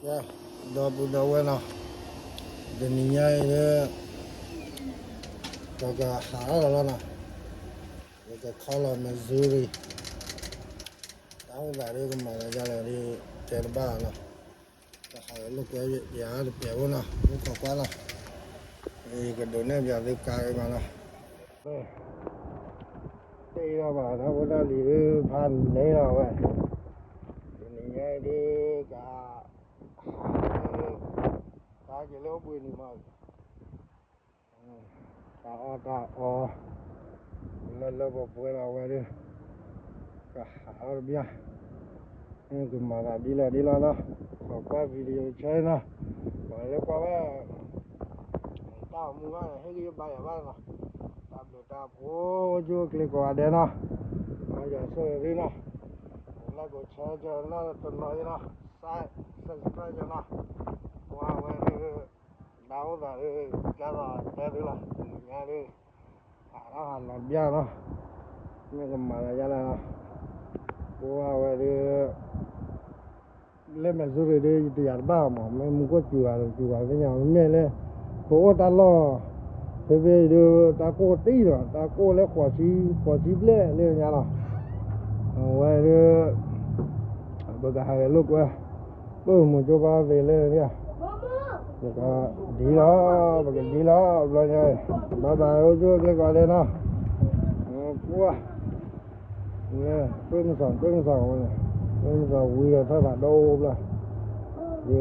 ကဲ, ဒီပုၢ်ဒီဝဲၢ်နီၤ, တနံၤညါအံၤဒီး ပကဟးထီၣ်လီၤလီၤနီၤ, ပကခီလီၤ Missouri, တၢ်အိၣ်သးဒီးကမၤသးဒ်လဲၣ်ဒီး တဲတဘၣ်နီၤ, ပဟးလိာ်ကွဲယၤတပျဲၤဖိနီၤ, မုၢ်ခိးကွၢ်နီၤ, ယကဒိးနဲၣ်ပျးသုကါအံၤမးနီၤ, တ့ထီၣ်ဘၣ်တၢ်ဖိတၢ်လံၤဒီးဖးန့ၢ်လီၤဝဲ, တနံၤညါအံၤဒီး က ဟးက့ၤလၢအိၣ်ဘှံးနံၤမး, တၢ်အီၣ်တၢ်အီ လၢလၢပှဲၤပှဲၤလီၤဝဲဒီး ကဟးထီၣ်တဘျီ, ကမၤသးဒ်လဲၣ်ဒ်လဲၣ်နီၤ, ခိးကွၢ် video ဆဲနီၤ, ပှၤလၢကွၢ်ဘၣ် တၢ်အိၣ်မူဘၣ်န့ၣ် ဟ့ၣ်ဂံၢ်ဘါယၤဘၣ်နီၤ, တၢ်ဘျုးတၢ်ဖှိၣ် အိၣ်ဆူၣ်အိၣ်ချ့ကိးဂၤဒဲးနီၤ, မ်ယွၤဆိၣ်ဂ့ၤသုနီၤ, like share နီၤတနီၤအံၤနီၤ, subscribe နီၤ, ကွၢ်ဝဲဒီး တၢ်အိၣ်သးဒီး ကၢ်သိးတဲသုလီၤ, တနံၤညါဒီး ဟးထီၣ်ဟးလီၤတဘျီနီၤ, မ့ၢ်ကမၤသးဒ်လဲၣ်နီၤ, ကွၢ်ဝဲဒီး လၢ Missouri ဒီး ယတယာ်တဘၣ်မး, မ့ၢ်မူခိၣ်စူၤဂၤဒီးစူၤဂၤသ့ၣ်ညါ, မ့မ့ၢ်လၢ ပအိၣ်တၢ်လီၢ် ဖဲဖဲအံၤဒီး တၢ်ကိၢ်တံၢ်ဒီး တၢ်ကိၢ်လၢဃိးဆံ, ဃိးဆံဘျဲၣ်လၢညါလီၤ, အဝဲဒီး ပကဟးဂဲၤလိာ်ကွဲ ပမိၢ်ကၠိဘါသ့လၢ ပကဒ်လီၤ, ပကဒ်လီၤ ဘျီညါ, ဘၣ်ဘၣ် အိၣ်ဆူၣ်အိၣ်ချ့ကိးဂၤဒဲးနီၤ, ကွၢ် လၢ ပၢၢ်မုၢ်စီၤ ပၢၢ်မုၢ်စီၤဝဲန့ၣ်, ပၢၢ်မုၢ်စီၤဝံၤဒီးထၢၣ်သးဒီဘျီ, ဒ်လီၤ,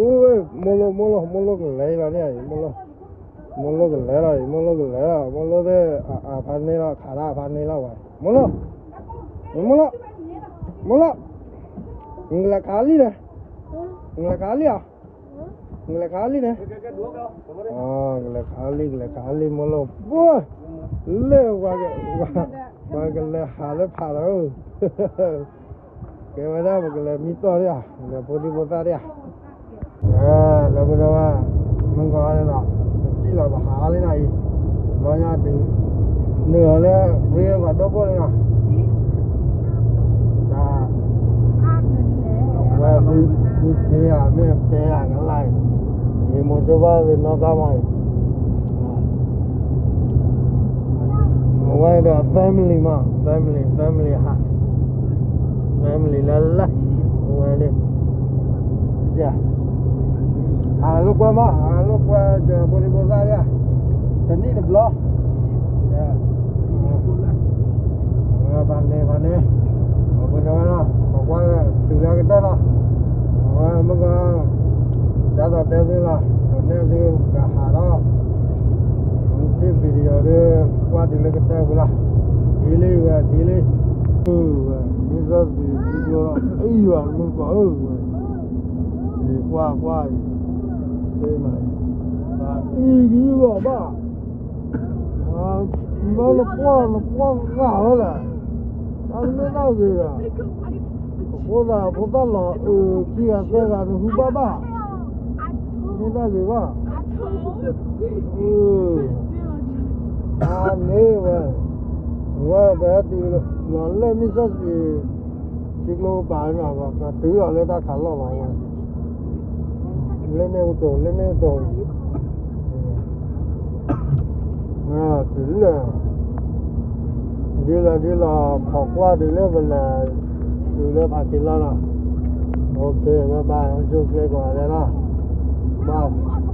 ဝဲ မိၢ်လိၣ် မိၢ်လိၣ် မိၢ်လိၣ်ကလဲၤလီၤန့ၣ်, မိၢ်လိၣ်ကလဲၤလီၤအံၤ, မိၢ်လိၣ်ကလဲၤလီၤ, မိၢ်လိၣ်သ့ၣ် အဖါန့ၢ်လီၤ ခးဒၣ်အဖါန့ၢ်လီၤဝဲ, မိၢ်လိၣ်, မိၢ်လိၣ်, မိၢ်လိၣ်, နကလဲၤခးလံလဲၣ်, နကလဲၤခးလံဧါ, နကလဲၤခးလံန့ၣ်, ကလဲၤခးလံ ကလဲၤခးလံ မိၢ်လိၣ်, ပှၤ လၢ ပှၤကလဲၤဟးလၢဖးဒီး ကဲဝဲဒၣ် ပကလဲၤမံတီၢ်ဒၣ်ဧါ, လဲၤဖိဒံဖိသၣ်ဒၣ်ဧါ, ဒီပုၢ်ဒီဝဲၢ်, မုၢ်ဂီၤန့ၣ်ဒီး ပစံၣ်လီၤပဟးလံနီၤအံၤ, ဘျီညါတုၤ နုာ်လီၤလၢ ရ့ပှၤဒိၣ်ခိၣ်န့ၣ်နီၤ, တၢ် ဝဲ ဘုခ့ဧါ မ့ၢ်ပဲဧါကလါအံၤ, ယမိၢ်ကၠိဘါသ့ၣ်နီၣ်တၢ်မးအံၤ အဝဲဒီး family မး family family ဟး family လၢလၢ အဝဲန့ၣ် ဟးလိာ်ကွဲမး ဟးလိာ်ကွဲ ကဖိဒံဖိသၣ်ဒၣ် တနံၣ်တဘျီ ဖးန့ၣ်ဖးန့ၣ် အဝဲနီၤ ပကွၢ်တုၤလၢကတၢၢ်နီၤ အဝဲမ့ၢ်က ဒ်သိးတဲသုလီၤ ဒိးနဲၣ်သုကဟးထီၣ် မ့ၢ် video ဒီး ကွၢ်တုၤလၢကတၢၢ်ပူၤလီၤ ဒ်လံဝဲ ဒ်လံ ဝဲ မ့ၢ်စီဆှံထံကျိဒီး အံၤဝဲ မုၢ်ကီၢ်ဧၢ ဝဲ ယကွၢ်ကွၢ်အံၤ သ့မး အံၤကံဂီၤဘၣ် ဘၣ်နကွၢ် နကွၢ်ဂာ်ဝဲလဲၣ် တၢ်မ့ၢ်တၢ်ဂ့ၤဒီး အဖိသၣ်ဖိသၣ်လီၤအုးခံဂၤသၢဂၤနဟူဘၣ်ဘၣ် မ့ၢ်တၢ်ဂ့ၤဘၣ် အန့ၣ်ဝဲ ဝဲပဟဲတုၤလီၤလၢမ့ၢ်စီဆှံ ထံကျိကပၤန့ၣ် တုၤလီၤလၢတၢ်ခးလီၢ်လီၤဝဲ လၢမ့ၢ်ကတိၤ လၢမ့ၢ်ကတိၤ တုၤလၢ ဒ်လီၤဒ်လီၤ ခိးကွၢ်တုၤလၢပလဲၤ တုၤလၢဖးက့ၤလီၤနီၤ OK bye bye အိၣ်ဆူၣ်အိၣ်ချ့ကိးဂၤဒဲးနီၤ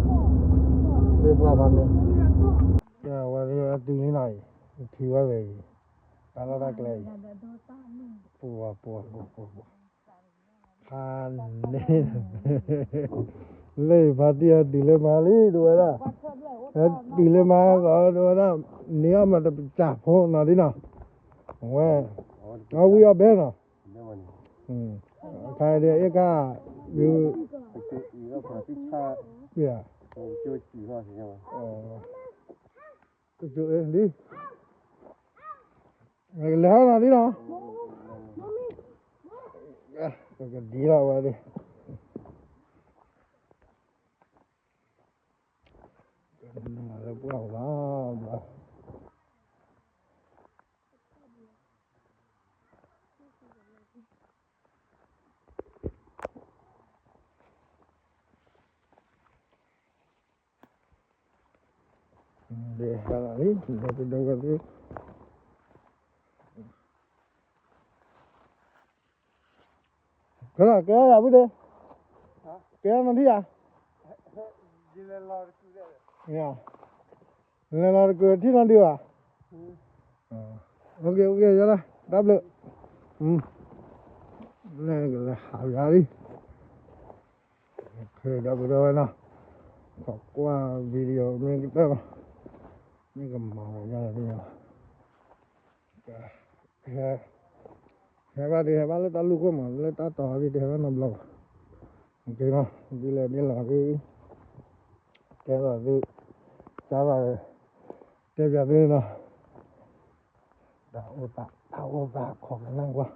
ဘၣ် သ့ၣ်ပှၢ်ဖးန့ၣ် ဝဲတုၤလံနီၤအံၤ ထံၣ်ဝဲဂ့ၤအံၤ တၢ်လီၢ်တၢ်ကျဲအံၤ ပှၤပှၤပှၤပှၤပှၤ ဖးန့ၣ် လၢဖးတံၢ်ဟဲတုၤလၢမါလံ ဒ်ဝဲဒၣ် ဟဲတုၤလၢမါကီး ဒ်ဝဲဒၣ် န့ၢ်အီၣ်မးတပစၢ်ဖိနီၤဒ်နီၤ အဝဲ အဝံအီၣ်ဘဲနီၤ ခါဒ်အ့ၣ်ခါ ဒု ကၠိအံၤလံ လဲၤဟီနီၤဒ်နီၤ ပကဒ်လီၤဝဲဒၣ် လၢပှၢ်ဘျီဘျီ ဒ်ဟဲလီၤလံ ဒီပုၢ်ဒီဝဲၢ်သ့ၣ်, ကဲလီၤ ကဲလီၤ ပုၢ်ဒ့, ကဲလီၤနထံၣ်ဧါ, လဲၤလီၤတကုာ်ထံၣ်နီၣ်ဒုးဘၣ်, အိၣ်က့ၤ အိၣ်က့ၤ ယဒၣ် တၢ်ဘျုး, လဲၤကလဲၤဟးဂၤလံ ဒီပုၢ်ဒီဝဲၢ်နီၤ, ခိးကွၢ် video မ့ၢ်ကတၢၢ်လီၤ, မ့ၢ်ကမၤဝဲဒၣ်လီၤ, ဟဲဘၣ်ဒုး ဟဲဘၣ်လၢတၢ်လူၢ်ခိၣ်မး လၢတၢ်တီၤဒုး တဟဲဘၣ်နီတဘျီဘၣ်, ဒ်လဲၣ်ဒ်လဲၣ်ဒုး တဲဘၣ်သု, တဲဘၣ်, တဲပၠးသုနီၤ, တၢ်အိၣ်သး တၢ်အိၣ်သး ခိးကနၣ်ကွၢ်,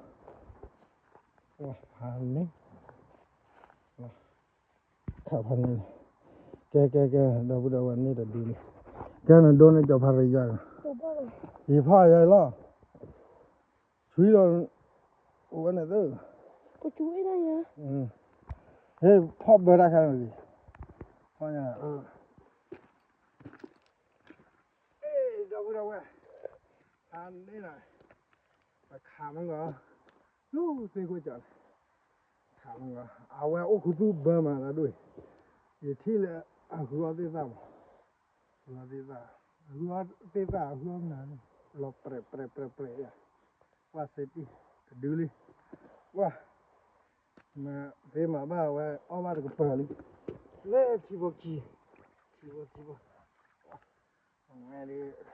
ဖးန့ၣ် ခးဖးန့ၣ်, ကဲ ကဲ ကဲ ဒီပုၢ်ဒီဝဲၢ်န့ၣ်တဒုလံ, ကဲနဒိန့ၣ် ကၠီၤဖးရံယါ, ယဖီၣ်ယါလီၤ, ဆွံလီၤ, အိၣ်ဝဲန့ၣ်သ့, ဟ့ၣ်ဖီၣ်ဘၢတၢ်ခါန့ၣ်လံ, ဖီၣ်ညါ, ဒီပုၢ်ဒီဝဲၢ်, ဖးန့ၣ်လီၤ, ပခးမုၢ်ဂီၤ, လူၤသ့ၣ်ခိၣ်ကၠီၤန့ၣ်, ခးမုၢ်ဂီၤ အဝဲအိၣ်ခူသူၣ်ဘၢမးတၢ်ဒိၣ်အံၤ, ယထံၣ်လၢအဃုအီၣ်သ့ၣ်သၣ်မး, ဃုအီၣ်သ့ၣ်သၣ်, အဃုအီၣ်သ့ၣ်သၣ် အဃုအီၣ်မနုၤန့ၣ် လီၤပြဲးပြဲးပြဲးပြဲးယါ, ကွၢ်စ့တံၢ် တဒုလံ, ကွၢ်, မ့ၢ်သ့မၤဘၣ်ဝဲအီၣ်ဘၣ်တကပၤလံ, လၢထံဖိခံ, ထံဖိခံဖိ, အဝဲဒၣ်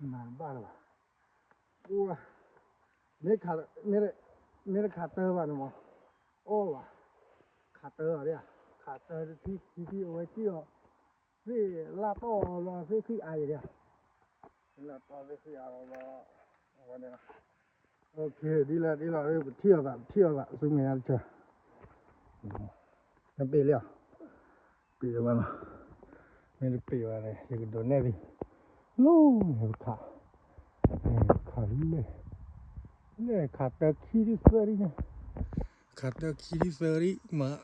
မၤတဘၣ်လၢၤဘၣ်, မ့ၢ်တခးတၢဘၣ်န့ၣ်မး, အီၣ်ဘၣ်, ခးတၢဘၣ်ဒၣ်, ခးတၢတထံၣ်ခံထံၣ် အဝဲစံၣ်အီၤ, သ့ၣ်လၢတီၢ်လီၤသ့ၣ်ဃံအါယၤဒၣ်, သ့ၣ်လၢတီၢ်သ့ၣ်ဃံအါလီၤလီၤ, အဝဲန့ၣ်လီၤ, ဒ်လဲၣ်ဒ်လဲၣ် ပထံၣ်အီၤသး ပထံၣ်အီၤသး ဆူမဲာ်ညါတဆၢ နပ့ၤလံဧါ, ပ့ၤဝဲလီၤ, မ့ၢ်တပ့ၤဝဲန့ၣ် ယကဒိးနဲၣ်သု, လီၤ ခး, ခးလၢ, လၢခးတၢခံဒုသၢဒုညါ, ခးတၢခံဒုသၢဒုမး,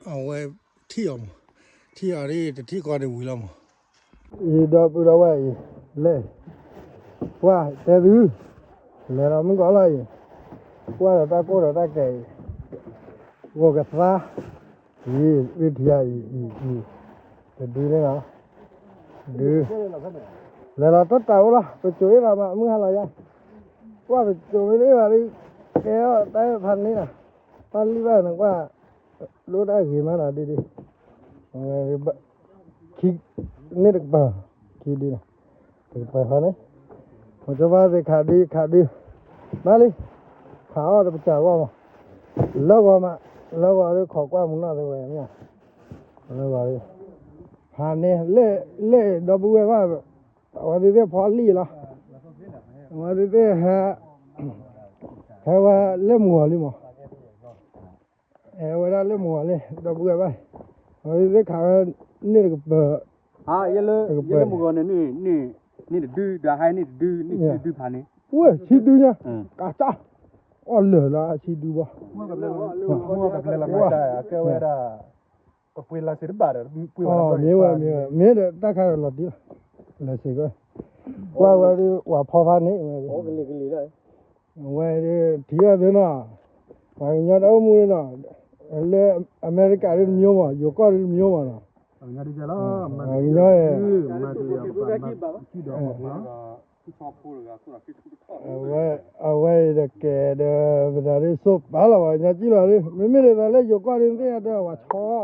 အဝဲထံၣ်အီၤမး, ထံၣ်အီၤဒ်တထံၣ်ဃီန့ၣ်ဝံၤလီၤမး, အံၤဒီပုၢ်ဒီဝဲၢ်အံၤ, လဲၤ, ကွၢ်တဲသု, လဲၤဒီးမုၢ်ကီၢ်လီၤအံၤ, ကွၢ်ဒီးတၢ်ကိၢ်ဒီးတၢ်ကဲအံၤ, ဂီၤကသါ, အံၤ ဝံထံယါအံၤ အံၤ အံၤ, တဒုန့ၣ်လီၤ, ဒု, လဲၤလီၤတၢ်တၢ်အိၣ်လီၤ ပစိၤအ့ၣ်လီၤမး မုၢ်ဟါလီၤယါ, ကွၢ်ပစိၤမ့ၢ်တအ့ၣ်ဘၣ်ဒီး, ကဲအီၤတၢ်ဖးန့ၣ်လီၤ, တၢ်လံၣ်ဘၣ်နကွၢ်, ဒိၣ်တၢ်ဂ့ၤမးလီၤဒ်ဒ် ခံ, န့ၢ်တကပၤ, ခံဒုန့ၣ်, တကပၤဃီန့ၣ်, မ့ၢ်ကဘၣ်သ့ၣ်ခးဒု ခးဒု, ဘၣ်လံ, ခးအီၣ်တပစၢ်ဂီၢ်မး, လၢဂီၤမး, လၢဂီၤဒုးခိးကွၢ်မုၢ်နီၢ်သ့ဝဲမ့ၢ်, လၢဂီၤဒုး, ဖးန့ၣ် လၢၢ်ဒီပုၢ်ဝဲၢ်ဘၣ်, အဝဲသ့ၣ်သ့ၣ်ဖီလံၣ်လီၤ, အဝဲသ့ၣ်သ့ၣ်ဟဲ, ဟဲဝဲလၢမုၢ်ဂီၤလံမး အဲဝဲဒၣ်လၢမုၢ်ဂီၤလံ ဒီပုၢ်ဝဲၢ်ဘၣ်, အဝဲသ့ၣ်ခးဝဲန့ၢ်တကပၤ, ယဲလၢ, ယဲလၢမုၢ်ဂီၤန့ၣ်, န့ၢ်တဒု ဒီးဟဲန့ၢ်တဒု န့ၢ်ဆံဒုဖးန့ၣ်, ဝဲဆံဒုညါ, ကးစၢ်, အီၣ်လၢာ်လၢဆံဒုဘၣ်, ကဲဝဲဒၣ်, ပပှ့ၤလၢစ့တဘၣ်ဒီး, မ့ၢ်ဝဲမ့ၢ်ဝဲ မ့ၢ်ဒီးတၢ်ခါဒီးလီၤတံၢ်လီၤ, လၢစ့ကွဲ, ကွၢ်ဝဲဒၣ်ပှၤဖီဖါန့ၣ်ဝဲ ဝဲဒၣ်ထံၣ်အီၤသ့နီၤ, ပှၤကညီတၢ်အိၣ်မူနီၤ, လၢအမဲရကၤဒ်တမျိုးမး ယိၤကီၢ်ဒ်တမျိုးမးနီၤ, ပှၤကညီ, အဝဲအံၤတကဲဒီး ပဒၣ်ဒ်ဆိပာ်လီၤ ပှၤကညီကံၣ်လီၤဒ် မ့မ့ၢ်ဒ်သိးလၢယိၤကီၢ်ဒ်သ့ၣ်ညါတဲဝဲဆီ ထံ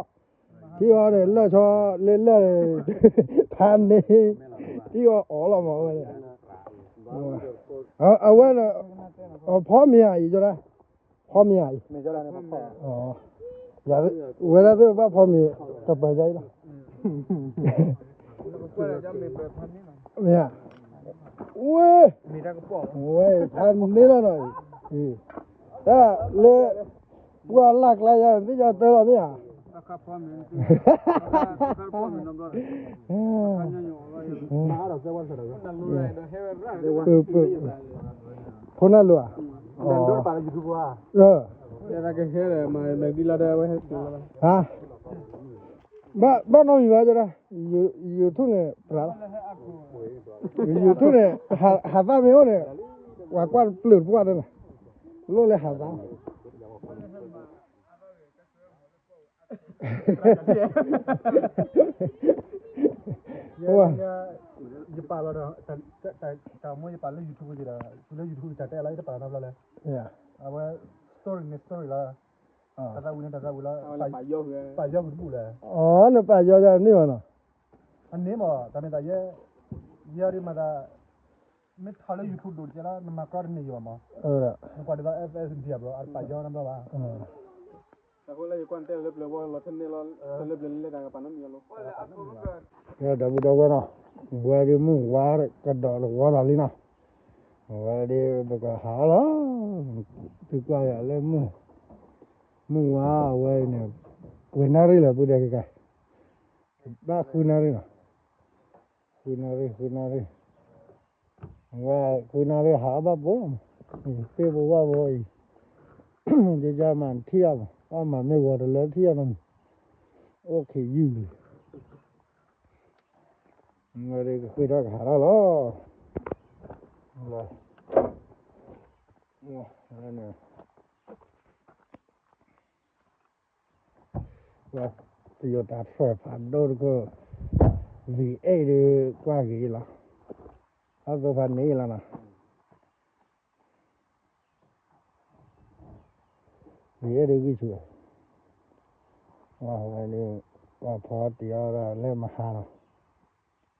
အီၤန့ၣ် လၢာ်ဆီ လၢလၢာ်န့ၣ် ထံအီၤအီၣ်လီၤမးဝဲန့ၣ်, အဝဲန့ၣ် အဖီမ့ၤဧါအံၤ ကၠီဒၣ်, ဖီမ့ၤဧါအံၤ, ဝဲဒၣ်သ့ၣ်ဘၣ်ဖီမ့ၤ တပၢၤယါအံၤလီၤ, မ့ၢ်ဧါ, ဝဲ, ဝဲဖးန့ၢ်လီၤနီၤ, တၢ်လၢ ပှၤလၢ်ကျါယါ သ့ၣ်ညါတၢ်လီၤမ့ၢ်ဧါ, ဖိနၢ်လိၤဧါ, ဟါ, ဘၣ်နီတမံၤဘၣ် ကၠီဒၣ်, YouTube န့ၣ် ပြးလီၤ, YouTube န့ၣ် ဟးသၣ်မ့ၢ်အိၣ်န့ၣ် ပှၤကွၢ်တပျုာ်တပှၢ်န့ၣ်လီၤ. လိၣ်လၢဟးသၣ် ယပာ်လီၤဒီး တၢ်မ့ၢ်ယပာ်လၢ YouTube ဒီး လၢ YouTube တၢ်တဲလီၤ ယတပာ်နီတဘျီလဲၣ်. အဝဲ story န့ၣ် story လီၤ. တၢ်သးဝံၣ်န့ၣ် တၢ်သးဝံၣ်လီၤ. ပာ်ယီၤဃုာ်တဘူၣ်လဲၣ်. အီၤ နပာ်ယီၤယၤန့ၢ်ဘၣ်နီၤ. အန့ၣ်မ့ၢ် တၢ်မ့ၢ်သးယဲ ယဲဒ်မၤသး မ့ၢ်ထီၣ်လၢ YouTube ဒိၣ်တကဲလီၤ နမၤကြၢးတန့ၢ်ယိာ်မး. နကွၢ်ဒ်သိး F S D ဘျီ အတပာ်ယီၤနီတဘျီဘၣ်. တၢ်ဃိလၢယကွၢ်တဲလၢပျၢၤဘီ လီၤထဲန့ၣ်လီၤ လၢပျၢၤလၢတၢ်ကပာ်နီတမံၤလီၤ. ဒီပုၢ်ဒီဝဲၢ်နီၤ, ဝဲဒၣ်မုၢ်ဝါကဒီးတဝီလီၤလံနီၤ, ဝဲဒၣ်ပကဟးလီၤ, သုကွၢ်ယၤလၢမုၢ်, မုၢ်ဝါအဝဲအံၤန့ၣ်, ပှဲၤနၣ်ရံၣ်လၢၤ ပုၢ်ဒဲကကဲ, ဘၣ်ဃုနၣ်ရံၣ်နီၤ, ဃုနၣ်ရံၣ် ဃုနၣ်ရံၣ် ဝဲဃုနၣ်ရံၣ်ဟးအီၣ်ဘၣ်ပိာ်လီၤမး, သ့ၣ်ပဝၢ်ဖိအံၤ, ကကမၤထံၣ်အီၤမး, အီၣ်မးမ့ၢ်ဂီၤတလၢထံၣ်အီၤနီတမံၤ, အိၣ်ခံယုၢ်လံ, ဝဲဒၣ်ကဃ့ထီၣ်ကဟးထီၣ်လီၤ, ဝဲ Toyota ထွဲဖးဒိၣ်တခိၣ်, V eight ဒုးကွၢ်က့ၤလီၤ, အသိဖးန့ၣ်လီၤနီၤ, V eight ဒုးဂံၢ်ဆူၣ်, ဝဲဒၣ်, ပှၤဖီတံၢ်အီၤဒၣ်လၢမဟါလီၤ,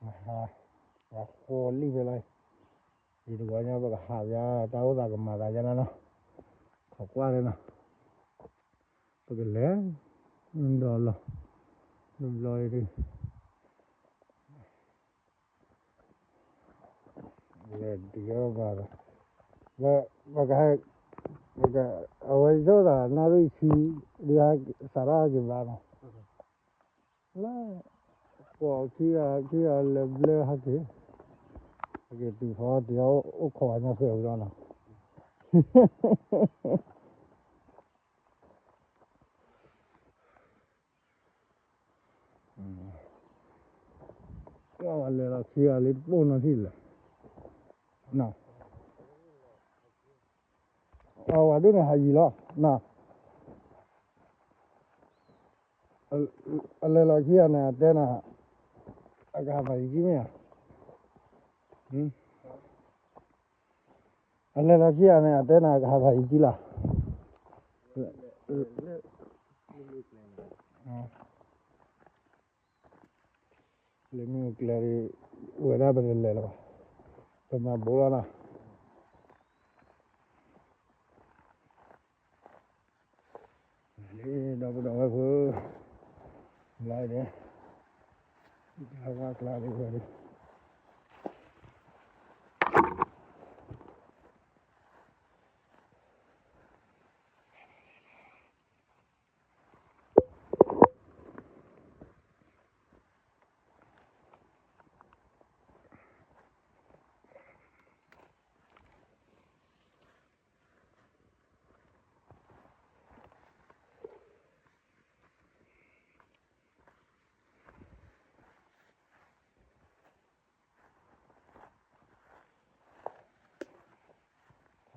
မဟါ, ပှၤဃိလံဖဲလီၤ, ယတဂီၤညါပကဟးယါ တၢ်အိၣ်သးကမၤသးယါလီၤနီၤ, ခိးကွၢ်လၢနီၤ ပကလဲၤ, ဒီးလီၤ, တဘျီအံၤဒုး, လဲၤဒံးအီၤဘၣ်ဒီး, ပကဟဲ, အဝဲယိၣ်သးနၣ်ရံၣ်ဆံ, ဒုးဟဲစးထီၣ်ဟဲက့ၤဘၣ်နီၤ, လၢ, ပှၤခံဂၤခံဂၤလဲၤဘျၢဟဲက့ၤ, ဟဲက့ၤတုၤဖီတံၢ်အီၤအိၣ်ခိးအညါဃဲၤဝံၤလီၤနီၤ ကွၢ်ဝဲလဲၤလီၤခံဂၤလံတပိၢ်နီၤထံၣ်လဲၣ်, အဝဲဒၣ်န့ၣ်ဟးယံၤလီၤ, အလဲၤလီၤခံဂၤန့ၣ် အတဲနၤ, အကဟးဖးယံၤကံမ့ၢ်ဧါ, အလဲၤလီၤခံဂၤန့ၣ် အတဲနၤကဟးဖးယံၤကံလီၤ လၢမ့ၢ်ကျဲဒုး, ဝဲဒၣ်ပတလဲၤလၢၤဘၣ်, ပမၤဘိလီၤနီၤ, ဒီပုၢ်ဒီဝဲၢ်ဖိ, လၢဒဲး, ဝါကျါဒ်ဝဲဒၣ်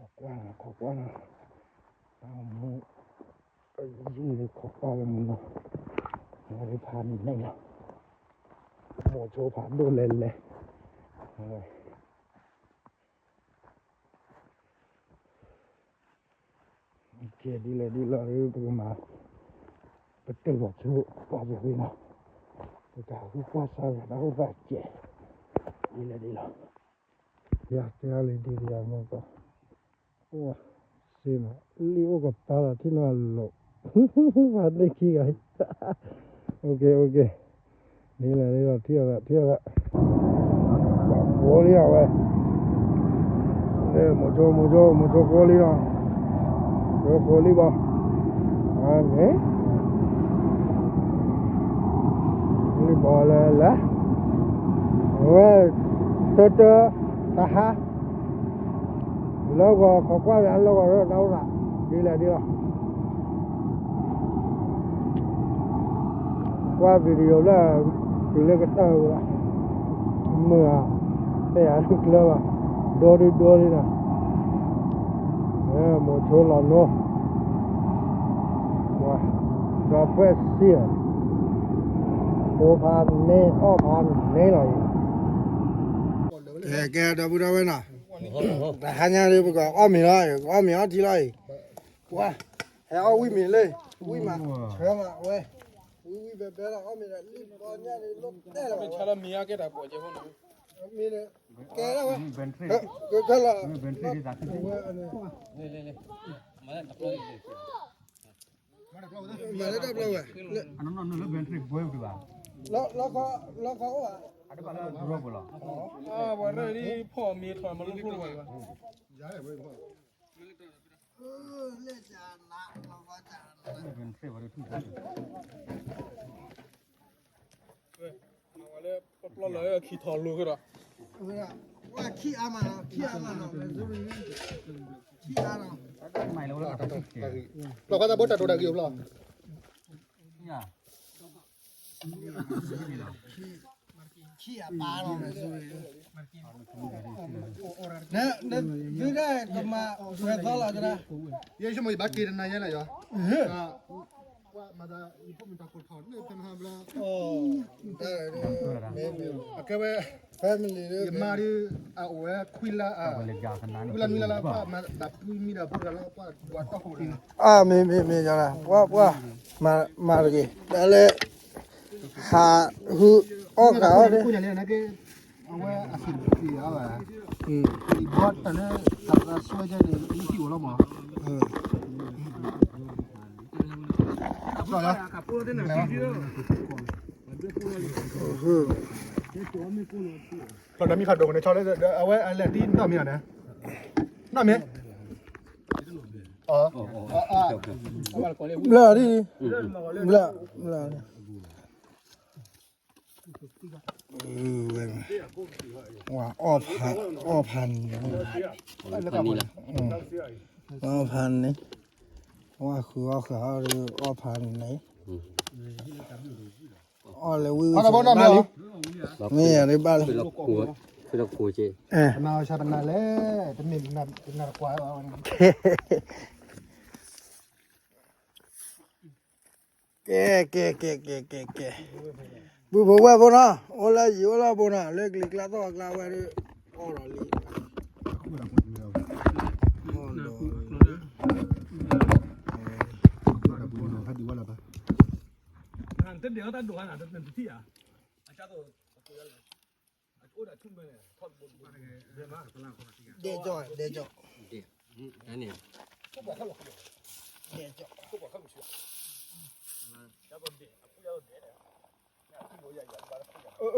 ခိးကွၢ်နီၤ, ခိးကွၢ်နီၤ, တၢ်မူ, ယုၢ်လၢခိးကွၢ်လၢမူနီၤ, ဝဲဒၣ်ဖးန့ၣ်လီၤ, မိၤဆိဖးဒိၣ်လဲၤလဲၤ, ကဲဒ်လဲၣ်ဒ်လဲၣ် ပကမၤ, ပတၢၢ်လီၤဆိပှၤယၤဝံၤနီၤ, ပတၢ်ဟူကွၢ်စါယၤတၢ်အိၣ်သးကဲး, ဒ်လဲၣ်ဒ်လဲၣ်, ယတဲအီၤလံဒ်ယၤမ့ၢ်ကီး, အိၣ်စ့မး လံၣ်အိၣ်ကပၤလီၤထံၣ်နီၤအလိၤ, ပှၤန့ၢ်ခံဂၤ, အိၣ်က့ၤ အိၣ်က့ၤ ဒ်လဲၣ်ဒ်လဲၣ် ထံၣ်အသး ထံၣ်အသး, ပှၤကိးလံအဝဲ, မိၤဆိ မိၤဆိ မိၤဆိကိးလံနီၤ, မိၤဆိကိးလံဘၣ်, န့ၣ်, လံဘၣ်လဲၤလဲၤ, အဝဲ, တၢတၢ, တဟါ လၢဂီၤခိးကွၢ်ယၤ လၢဂီၤဒီးတၢ်အိၣ်သး, ဒ်လဲၣ်ဒ်လဲၣ်, ကွၢ် video လၢ, တုၤလၢကတၢၢ်ဝဲ, မုာ်ဧါ, ဖဲယၤတကျၢၤဘၣ်, ဒီဒုဒီလံနီၤ, မိၤဆိလီၤနိ, ဒီးဖှဲးစံၣ်, ဖိဖါန့ၢ်အီၣ်ဖါန့ၢ်လီၤအံၤ, ကဲကဲဒီပုၢ်ဒီဝဲၢ်နီၤ, တဟါညါဒုး ပကအီၣ်မ့ၤလီၤ, ကအီၣ်မ့ၤအီထံလီၤအံၤ, ပှၤ, ဟဲအီၣ်ဝံၣ်မ့ၤလၢ, ဝံၣ်မး, ဆၢမးဝဲ, ဝံၣ်ဝံၣ်ဘဲဘဲလီၤ အီၣ်မ့ၤဒီးလံၣ်ပီညၣ်န့ၣ် လိၣ်တဲလီၤဘၣ်, ဆါလီၤမ့ၤအကဲတၢ်ပီၣ်ကဲဖိနီၤ, မ့ၢ်န့ၣ်, ကဲလီၤဝဲ, ကဲလီၤ, မၤလၢတၢ်ပျီဝဲ, လီၤခီအိၣ်ဘၣ်, ပှၤရၢၢ်ဒ်ဖီၣ်မ့ၤထီၣ်မၤလိခိၣ်တဝဲဘၣ်, လၢပျီလၢခံထီၣ်လိၤကဒီး, ပှၤခံအါမးနီၤ, ခံအါမးနီၤ, ခံအါနီၤ, ပှၤတၢ်ဘိတၢ်တိၤတၢ်ဂ့ၤအိၣ်ဖျါ, ခံအါပၢ်နီၤ, သုဒၣ်ကမၤဝဲသီလီၤသရၣ်, ယဲယမိၢ်ယဘၣ်က့ၤတနၤယဲလၢယီၤ, ပှၤမၤသးယဖိမုၣ်တၢ်ကိၢ်ထီၣ်န့ၣ် ဖဲမဟါဘျီ, အကဲဝဲ, family ယမါဒုး, အအိၣ်ဝဲခွံလါ, ခွံလါနွံလါလၢပှၤမၤသးပှံမံဒီးဖိတဂၤလၢပှၤဒွးတီၢ်ခိၣ်န့ၣ်, အမ့ၢ်မ့ၢ်မ့ၢ်ယၤလၢ ပှၤပှၤ, မၤတဂ့ၤ, တၢ်လၢ, ဟး, ဟု, အီၣ်ဃာ်အီၣ်ဒၣ် အဝဲအစံးတပှ့ၤအါဘၣ်, ဘီတၢ်လၢတၢ်သးစွဲကဲန့ၣ် လၢဟံၣ်အိၣ်လီၤမး, လီၤဒီးမံခးဒိၣ်ကန့ၣ် ဆီလၢအဝဲအလဲၤဒ်နီၢ်မ့ၢ်အီၤန့ၣ်, နီၢ်မ့ၢ်, ဘျၢ်ဒ်, ဘျၢ်, ဘျၢ် ဝဲ, ဝဲ, အီၣ်ဖးန့ၣ်, အီၣ်ဖးန့ၣ်, ဝဲဃုအီၣ်ဃာ်အီၣ်ဒီးအီၣ်ဖးန့ၣ်, အီၣ်လၢဝံၣ်ဝံၣ်, မ့ၢ်ယၤဒ်ဘၣ်လၢ, ပနၢ်အီၣ်ဆၣ်ပနၢ်လဲၣ်, တမ့ၢ်ပနၢ်တကွၢ်, ကဲ, ကဲ, ကဲ, ကဲ, ကဲ, ကဲ, ပုၢ်ဖိဝဲၢ်ဖိနီၤ, အိၣ်လၢယံၤအိၣ်လၢဘူးနီၤ, လၢကလံၤကျါသီၣ်ကျါဝဲဒၣ်, အီၣ်ဒီးလံ, တဒၣ်တၢ်ဒိၣ်ဟါ, ဒဲကၠီ, ဒဲကၠီ, ဒဲကၠီ,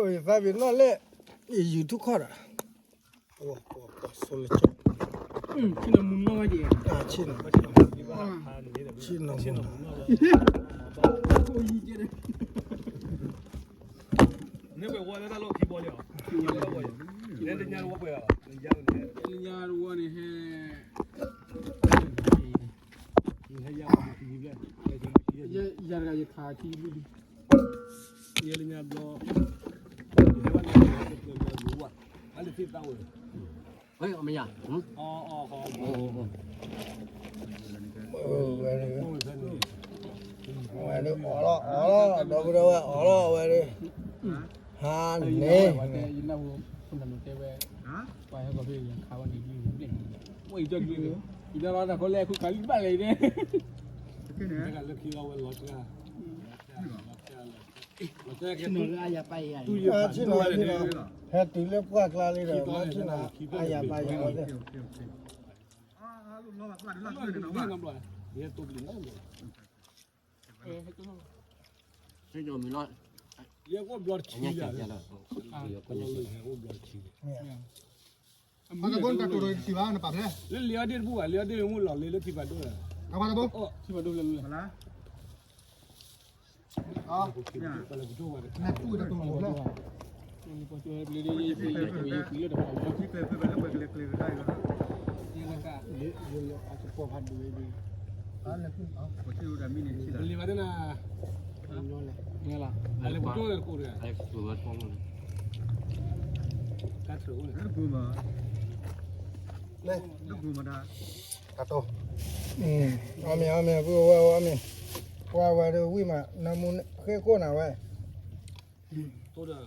ယသးပ့ၤနီၣ်လဲၣ်, ယ YouTube ခီၣ်ဒီး, ပှၤဆိလၢကၠီ, ဆ့ၣ်နီၤ, ဆ့ၣ်နီၤ, န့ၣ်ဝဲဝီလၢတၢ်လီၢ်ခံဘီလံ, လၢညါတဝီပှဲၤ, လၢညါတဝီန့ၣ်ဟဲ, ဟဲယၤ, ယၤတဂၤယခးထံလံ, ယဲလၢညါဘျီ, အလၢသ့ၣ်သးဝဲ, ဝဲဒၣ်အီၣ်လီၤ, အီၣ်လီၤ, ဒီပုၢ်ဒီဝဲၢ်အီၣ်လီၤဝဲဒၣ်, ဟါန့ၣ်, ပှၤဟဲကီၢ်ဖဲခးဝဲန့ၣ်, မ့ၢ်အံၤကၠီဒုး, အံၤဒီးလီၤတၢ်ခီလဲၣ် အခုခးလံဘၣ်လဲၣ်အံၤန့ၣ်, လၢခံလီၤဝဲလီၤဆှါ, ဆ့ၣ်နီၤလၢအယၤပာ်ယၤ, ဆ့ၣ်နီၤ, ဟဲတုၤလၢပှၢ်ကျါလံဒီး ဆ့ၣ်နီၤ, အယၤပာ်ယၤလီၤ, မၤကဘီတၢ်တိၢ်ဒီးတထံၣ်ဘၣ် နပာ်ဖျဲး, လၢလံာ်အီၣ်ဒ့ၣ်တပူၤဘၣ်, လံာ်အီၣ်ဒ့ၣ်မ့ၢ်လီၤလံလၢထံဖးဒိၣ်, ထံဖးဒိၣ်ဖျဲးလၢ, လံာ်ဘၣ်ဒၣ်နၤ, လံာ်လီၤ, အလဲၤပူၤတိၢ်ဝဲတကိးတဂၤ, တၢ်တပူၤမး, တၢ်တပူၤမးဒၣ်, အီၣ်မ့ၤ အီၣ်မ့ၤ ပုၢ်ဝဲၢ်အီၣ်မ့ၤ, ပှၤဝဲဒၣ်ဝံၣ်မး နမူဃ့ၢ်ခိၣ်နၤဝဲ, တိဒီး, တိဒီး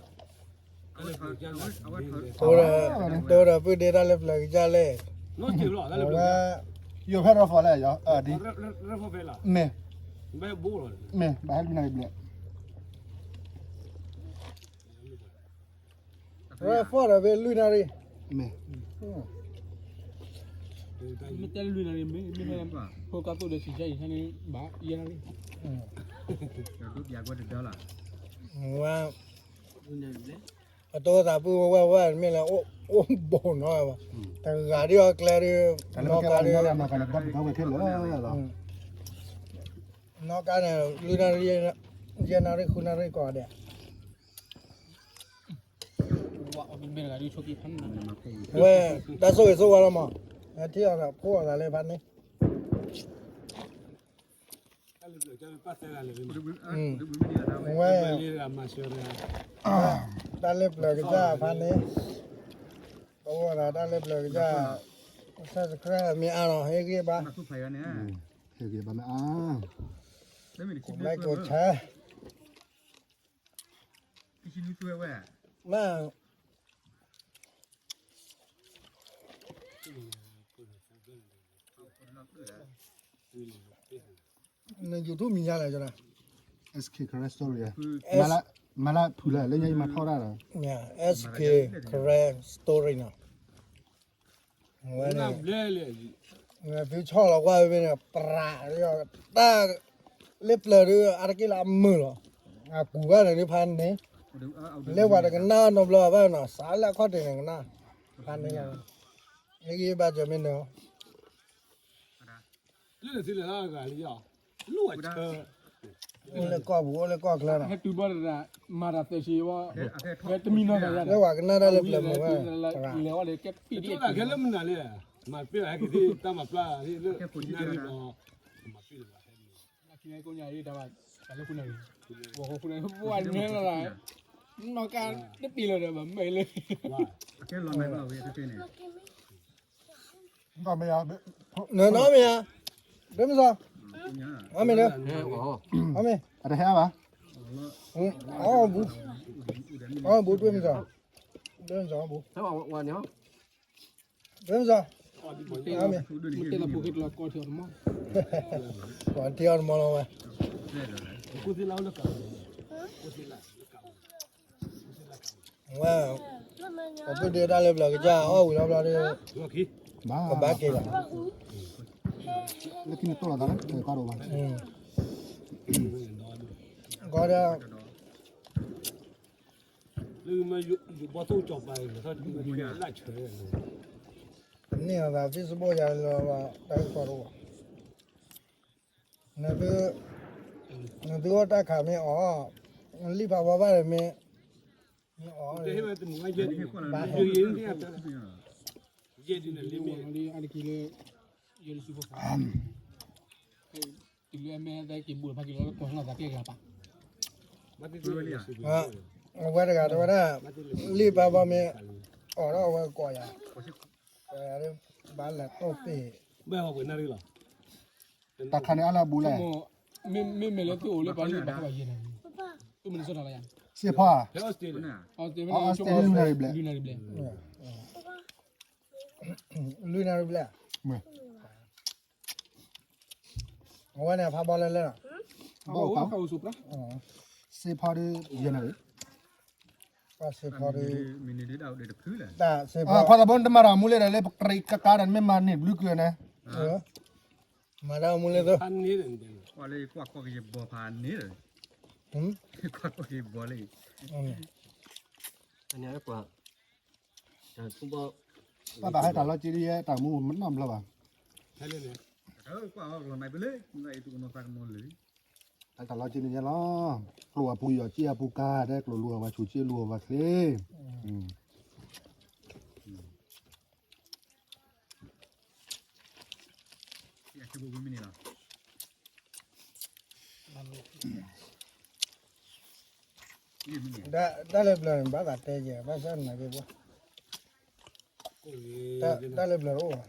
ပုၢ်ဒ့တၢ်လၢပျၢၤကစၢ်လဲၣ်, အဝဲ, ယိၤဖဲရၢဖီလဲၣ်, မ့ၢ်, မ့ၢ်ဘၣ်ဟဲလွံၢ်နၣ်ရံၣ်ဘျဲၣ် ရၢဖီၣ်ဒီးဖဲလွံၢ်နၣ်ရံၣ်, မ့ၢ်, မ့ၢ်တဲလွံၢ်နၣ်ရံၣ် မ့ၢ်, မ့ၢ်, ဖိကါသိၣ်ဒီးစံးကါအံၤန့ၣ် ဘၣ်ယဲၢ်နၣ်ရံၣ်, ဒုးပျၢ်ကွဲတဒါလီၤ, ဝဲ, အတိသးပုၢ်ဝဲၢ်ဝဲမ့ၢ်လၢ အိၣ်ဘိနီၤ, တဂၤဒ်အီၤကျဲဒ်, နီၢ်ကါဒ်, နီၢ်ကါန့ၣ် လွံၢ်နၣ်ရံၣ်, ယဲၢ်နၣ်ရံၣ် ဃုနၣ်ရံၣ်ကိးဂၤဒဲး ဝဲ, တၢ်ဆိၣ်ဂ့ၤဆိၣ်ဝါလီၤမး, ထံၣ်အီၤဒီးဖိအီၤသးလၢဖးန့ၣ်, ဝဲ, တၢ်လၢပျၢၤကစၢ်ဖးန့ၣ်, ပအိၣ်ဒီးတၢ်လၢပျၢၤကစၢ်, subscribe မ့ၢ်အါလီၤ ဟ့ၣ်ဂံၢ်ဘါ, ဟ့ၣ်ဂံၢ်ဘါမ့ၢ်အါ, ကိးlikeကိးshare မး န YouTube မံၤယါလဲၣ်, SK Karen Story, မၤလၢဖုးလၢ လၢညါယမၤထီၣ်တၢ်ဒီး, SK Karen Story နီၤ, ဝဲန့ၣ်, သုဆီၣ်လီၤကွၢ်ဝဲန့ၣ် ပြး, တၢ်လၢပျၢၤဒ်အါတက့ၢ်လၢအမုာ်လီၤ, အကူးဘၣ်န့ၣ်ဒ်ဖးန့ၣ်, လၢပှၤတကနၣ်နီတဘျီဘၣ်နီၤ, စးလၢအခီၣ်ထံးန့ၣ်ကနၣ်, ဖးန့ၣ်လီၤ, ဟ့ၣ်ဂံၢ်ဘါစၢၤမ့ၢ်န့ၣ် လၢနသုလၢဂၤလံ, အိၣ်လၢကီၢ်ပူၤ အိၣ်လၢကီၢ်ချၢနီၤ, ဟဲတုၤဘၣ်တဒၣ်, မၤတၢ်သဲးဆံးဝဲ, ဖဲတမံၤနီၢ်တၢ်ယါ, လၢပှၤကနၣ်တၢ်လၢပျၢၤမုာ်ဝဲ, တဂၤခဲလၢမနုၤလဲၣ်, မၤပျဲၢ်ဟဲက့ၤသ့ၣ်တၢ်မၤပျၢ်, မၤပျဲၢ်တဘၣ်ဟဲမုာ်, တၢ်လၢခိၣ်နၢ်ရံၣ်, ဝဲခိၣ်နၢ်ရံၣ်, ပှၤနဲလီၤ, နီၢ်ကါတပ့ၤလီၤဒီး ဘၣ်မ့ၢ်လၢ, အကဲလီၤမ့ၢ်ဘၣ်ဝဲတသ့န့ၣ် နနီၢ်မ့ၢ်ဧါ, ဒ်မ့ၢ်စီ, အီၣ်မ့ၢ်လၢ, အီၣ်မ့ၢ်, အတဟဲဘၣ်, အီၣ်ဘူး, အီၣ်ဘူးဒ်မ့ၢ်စီ, ဒ်မ့ၢ်စီအီၣ်ဘူး, ဒ်မ့ၢ်စီ, အီၣ်မ့ၢ်, ပှၤထံၣ်အီၣ်တမီၢ်လီၤဝဲ ဝဲ, ပပုၢ်ဒ့တၢ်လၢပျၢၤကစၢ်အီၣ်ဝံၤလီၤဘျီဒီး, ဘၣ်, ကဘၣ်က့ၤလီၤ, လၢခံန့ၣ်တိၢ်လီၤသးလၢတၢ်ကီတအိၣ်ဘၣ်, ကီဒီး, လၢမ့ၢ်ယိၤဘီသိၣ်ကၠီၤပၤ, န့ၢ်အသး Facebook ယၤလီၤ, တၢ်ကီတအိၣ်ဘၣ် နသု, နသုအိၣ်တၢ်ခးမ့ၢ်အီၣ်, လံာ်ဖးဘီဘၣ်ဒီးမ့ၢ်, မ့ၢ်အီၣ်, ဘၣ်ဟဲ, ယဲဒ်န့ၣ်လံမ့ၢ်, ယဲဒ်စူဖိ, တုၤလၢအမဲာ်သက့ၤဘူးလီၤဖးက့ၤလီၤလၢကီၢ်လီၤသးကျဲကလၤပာ်, အဝဲတဂၤတဲဝဲဒၣ်, လံာ်ဖးဘီမ့ၢ်, အီၣ်ဒီးအဝဲကိးယၤ, ဘၣ်လဲၤတိၢ်သ့ၣ်, ဘၣ်ဟဲဝဲနၣ်ရံၣ်လီၤ တၢ်ခါန့ၣ်အါလၢအဘူးလဲၣ်, မ့မ့ၢ်လၢသုအိၣ်လၢပှၤလၢဘၣ်ဃးဘၣ်ယဲၢ်နၤ, သုမ့ၢ်စ့ၢ်ထီၣ်လၢယၤ, စ့ဖီဧါ, အီစတြ့လယါ လွံၢ်နၣ်ရံၣ်ဘျဲၣ်, လွံၢ်နၣ်ရံၣ်ဘျဲၣ်, လွံၢ်နၣ်ရံၣ်ဘျဲၣ်, အဝဲန့ၣ်ဖးဘီလၢလဲၣ်လီၤ, ဘီဖး, စ့ဖီဒီးယဲၢ်နၣ်ရံၣ် ပှၤစ့ဖီဒီး, တၢ်စ့ဖီ, ဖီသးဘိတမၤတၢ်မူလၢဒီးလၢပကြံးကကါဒီးမ့ၢ်မၤန့ၢ်ဘျုးကၢန့ၣ်, မၤတၢ်မူလၢသၢ, ပှၤလၢကွၢ်ကီၢ်ကယဘီဖးန့ၣ်ဒီး, ကွၢ်ကီၢ်ကယဘီလၢ, ပှၤဘၣ်ဟဲတၢ်လီၤက့ၤဒ်ယဲ တၢ်မူမနီတဘျီဘၣ်, ကွၢ်အီၤကလီၤနၤပလၢ, ဟဲတၢ်လီၤက့ၤန့ၣ်ယဲလီၤ, ကျိၤအပူၤယီၤက့အပူၤကါ တဲကျိၤလူၤအီၤဘၣ်ဆူၣ်က့လူၤအီၤဘၣ်ချ့ တၢ်လၢပျၢၤန့ၣ် ဘၣ်သးတဲယဲ ဘၣ်ဆၣ်နၤက့ၤပှၤ, တၢ်လၢပျၢၤတအိၣ်ဘၣ်,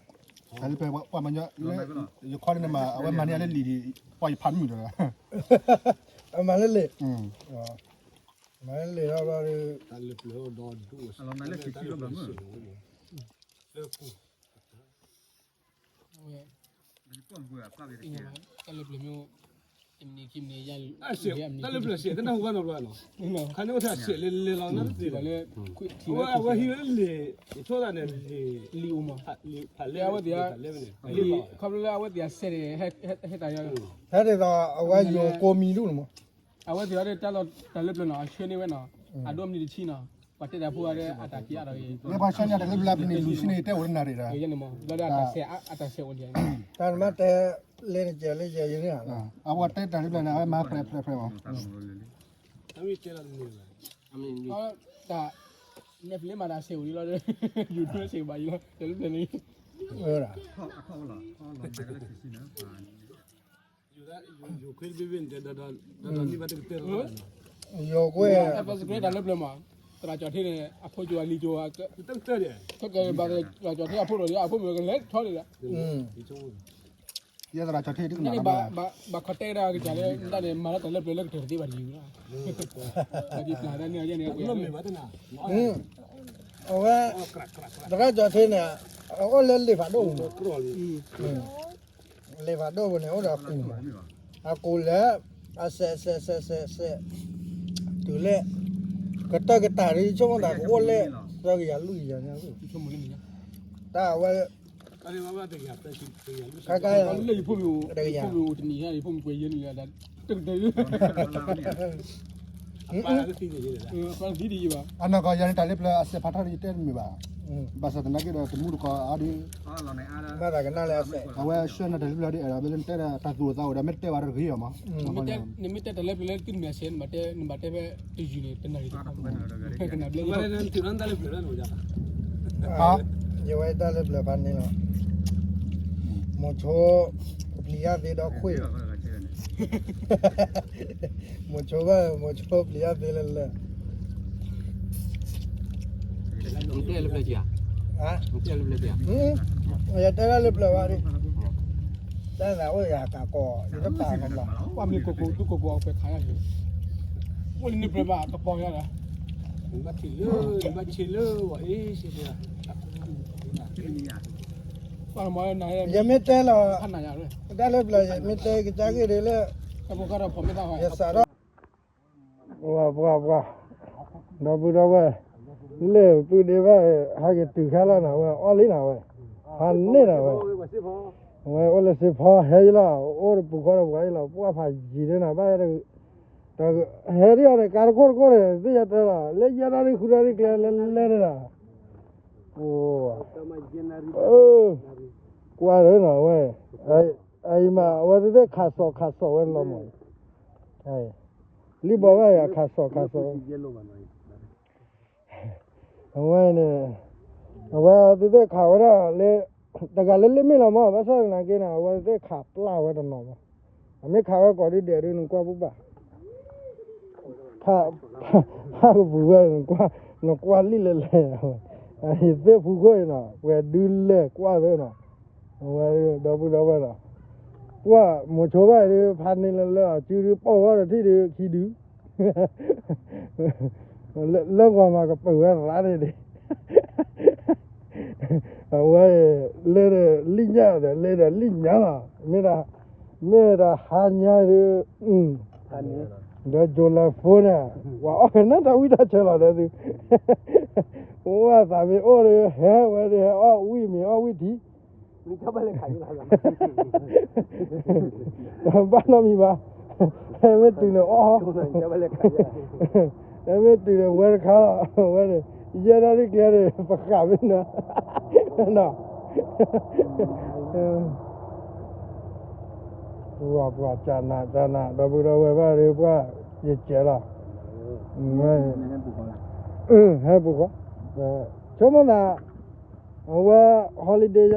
တၢ်လၢပျၢၤပှၤမၤညီလၢ ယခီန့ၣ်မး အဝဲမၤန့ၢ်အလၢလံာ်ဒံး ပှၤယဖးတမုာ်ဒီး အမၤလၢလံာ်, မၤလၢလံာ်လီၤဘျီဒီး တၢ်လၢပျၢၤဒီးဒိၣ် တၢ်လၢပျၢၤမ့ၢ် တၢ်လၢပျၢၤစဲး တနၢ်ဟူဘၣ်နီတဘျီနီၤ, ခါန့ၣ်အိၣ်ထဲအစဲးလဲၤလဲၤလီၤ နတသ့ဘၣ်လၢ အဝဲဟံးဝဲလံာ် ယဆိသးန့ၣ် လံာ်အိၣ်မး ဖးလဲၣ် အဝဲသ့ၣ် ခီဖျိလၢအဝဲသ့ၣ်အစဲးန့ၣ် ဟဲတၢ်ယီ ဟဲဒ်သိးအဝဲယိၤကိးမံၤဒူၣ်န့ၣ်မး, အဝဲသ့ၣ်အီၤဒီးတၢ်လီၢ် တၢ်လၢပျၢၤနီၤ အဆှၢန့ၢ်ဝဲနီၤ, အဒိၣ်မနုၤတဆံနီၤ, ပှၤတဲတၢ်ဖိအီၤဒီးအတၢ်က့ၤအါထီၣ်ဂ့ၤ, လၢပှၤဆှၢန့ၢ်တၢ်လၢပျၢၤပနံၣ်လွံၢ်ဆံန့ၣ် တဲအိၣ်တနၣ်ရံၣ်ဒီး ဘျီဒီးအတၢ်စဲး အတၢ်စဲးအိၣ်ဒံး, တၢ်နမ့ၢ်တဲလဲၤနကဲလၢယဲယဲန့ၣ်, အဝဲတဲတၢ်လၢပျၢၤန့ၣ် အဝဲမၤဖျဲးဖျဲးဖျဲးမး တၢ် Netflix မးတၢ်စဲးအိၣ်ဒံးလီၤဒီး YouTube စဲးဘၣ်ယံၤလီၤ တၢ်လၢပျၢၤန့ၣ်, ယိၤကွဲ တၢ်လၢပျၢၤမး, သရၣ်ကၠီၤထ့န့ၣ် အဖိကၠိၤအလံၤကၠိၤ, ဘၣ်သရၣ်ကၠီၤထ့အဖိဒီး အဖိမုၣ်ကလဲၤထီၣ်န့ၣ်ဒီး ယသရၣ်ကၠီၤထ့တကနၣ်ဘၣ်, ဘၣ်ခီတဲဒၣ်ကစၢ်လၢ ဒၣ်န့ၣ် မၤလၢတၢ်လၢပျၢၤလၢကတၢၢ်တသ့ဘၣ်တယုၢ်, ပှၤဒ်ပျၢ်ဒၣ်န့ၣ်န့ၣ်, အဝဲ သရၣ်ကၠီၤထ့န့ၣ် အအိၣ်လၢလ့ၣ်ဖးဒိၣ်ပူၤ, လ့ၣ်ဖးဒိၣ်ပူၤန့ၣ် အိၣ်ဒီးအကူၣ်, အကူၣ်လဲၣ်, အစဲးစဲးစဲးစဲးစဲး, တုၤလၢ ကတၢၢ်ကတၢၢ်ဒီး ဆိကမိၣ်သးကအိၣ်လၢ သၢကယၤလွံၢ်ကယၤညါ, တၢ်အဝဲ ခါခါ တကယၤ, ယဖိမုၣ်တနံၤညါ ယဖိမုၣ်ကွဲးယဲၢ်နံၣ်လၢ တကတၢၢ် အနီၢ်ကီၢ်ယၤန့ၣ် တၢ်လၢပျၢၤအစဲးဖးထီၣ်ဒီး ယတဲတမုာ်ဘၣ်, ဘၣ်ဆၣ်သနာ်က့ဒီး တမူတကိးအါဒီး ဘၣ်သးကနၣ်လၢအစဲး, အဝဲဆှၢနၤတၢ်လၢပျၢၤဒီး အဲၣ်ဒိးမ့ၢ်လၢနတဲဒၣ်တၢ်သူၣ်အိၣ်သးအိၣ်ဒီး မ့ၢ်တတဲဘၣ်တဂ့ၤအီၤမး, နမ့ၢ်တဲတၢ်လၢပျၢၤလၢသုတမ့ၢ်အစဲး နဘၣ်တဲ နဘၣ်တဲဖဲတယုၢ်န့ၣ် တနၣ်ရံၣ်တခီ, ဖဲကနၣ်ဘျဲၣ် ယဝဲတၢ်လၢပျၢၤဖးန့ၣ်လီၤ, မိၤဆိ ပျံၤယၣ်သ့ဒီခွ့ၣ်, မိၤဆိဘၣ် မိၤဆိပျံၤယၣ်သ့လၢလၢ, တဲလၢပျၢၤက့ၤ, တဲလၢပျၢၤက့ၤ, ယတဲဒၣ်လၢပျၢၤဘၣ်ဒ်, တၢ်သးအိၣ်ယၤကးကီး ယတပာ်ကဘျီ, ပှၤမ့ၢ်ကိးကိးဒူကိးကိးအပှဲၤခးယၤ, အိၣ်လၢနပျၢၤဘၣ်ကပီၤယၤဒီး ဘၣ်ထံၣ်လၢ ဘၣ်ဆ့လၢဝဲအ့ၣ်စ့ၢ်ကီး, ယမ့ၢ်တဲလီၤ, တၢ်လၢပျၢၤယမ့ၢ်တဲကစၢ်ဂ့ၢ်ဒ်လၢ ယစးထီၣ်, ပှၤပှၤပှၤ, ဒီပုၢ်ဒီဝဲၢ်, လၢပုၢ်ဒ့ဘၣ် ဟဲက့ၤတုၤခါလီၤနၤဝဲ အီၣ်လံနၤဝဲ, ဖးန့ၢ်နၤဝဲ, အဝဲအိၣ်လၢစ့ဖီဟဲယလီၤ အိၣ်တပူၤဃီတပူၤဃီယလီၤ ပှၢ်ဖးယံၤဒ်နၤဘၣ် ဟဲဒ်အီၤန့ၣ် ကါတခိၣ်တခိၣ်န့ၣ် သ့ၣ်ယတဲလီၤ လၢယဲၢ်နၣ်ရံၣ်ဃုနၣ်ရံၣ်ကျဲလဲၤလဲၤန့ၣ်ဒီး, ကွၢ်လၢနၤဝဲ, အအံၤမး အဝဲသ့ၣ်ခးစိာ်ခးစိာ်ဝဲလီၤမး, လံၣ်ဘီဘၣ်ယၤခးစိာ်ခးစိာ် အဝဲန့ၣ်, အဝဲသ့ၣ်ခးဝဲဒၣ်လၢ, တဂၤလၢလ့ၣ်မ့ၢ်လီၤမး ဘၣ်ဆၣ်သနာ်က့န့ၣ် အဝဲသ့ၣ်ခးပျၢ်ဝဲတနီၤမး, အမ့ၢ်ခးဝဲကိးဒ်ဒဲးဒ်နကွၢ်ပူၤဘၣ်, ဖးကပူၤဝဲ နကွၢ်လံၣ်လဲၤလဲၤ, ယသ့ၣ်ဖူခိၣ်အံၤနီၤ ပှဲၤဒုလဲၣ်ကွၢ်သ့နီၤ, အဝဲဒီပုၢ်ဒီဝဲၢ်နီၤ, ပှၢ်မိၤဆိဘၣ်ဒ် ဖးန့ၢ်လၢလၢအစုဒ် ပိာ်ဝဲဒီးထံၣ်ဒ်ခံဒု လၢဂီၤမးကပၢၤဝဲရၣ်န့ၣ်ဒ်, အဝဲလဲၤဒီးလံၣ်ညၣ်ဒီး လဲၤဒီးလံၣ်ညၣ်လီၤ, မ့ၢ်ဒၣ်, မ့ၢ်ဒၣ်ဟါညါဒ်, ဒီးကၠိလၢဖိန့ၣ်, ပှၤအီၣ်ကနၣ်တၢ်ဝံၣ်တၢ်ဆၢလီၤဒီးသု, အိၣ်ဝဲသးမ့ၢ်အိၣ်ဒီး ဟဲဝဲဒီးဟဲအီၣ်ဝံၣ်မ့ၤအီၣ်ဝံၣ်ထံ ဘၣ်နီတမံၤဘၣ်, ဟဲမ့ၢ်တုၤန့ၣ်အီၣ်, ဟဲမ့ၢ်တုၤန့ၣ်ဝဲတခါလီၤ, ဝဲန့ၣ်, ယဲၢ်နၣ်ရံၣ်ကျဲန့ၣ် ပဃာ်မ့ၢ်နၤ, ပှၤပှၤကနးကနး ဒီပုၢ်ဒီဝဲၢ်ဘၣ်ဒီးပှၢ်, ယကဲလီၤ, ဟဲပူၤဃီ, ဆိကမိၣ်သး, အဝဲ holiday ယ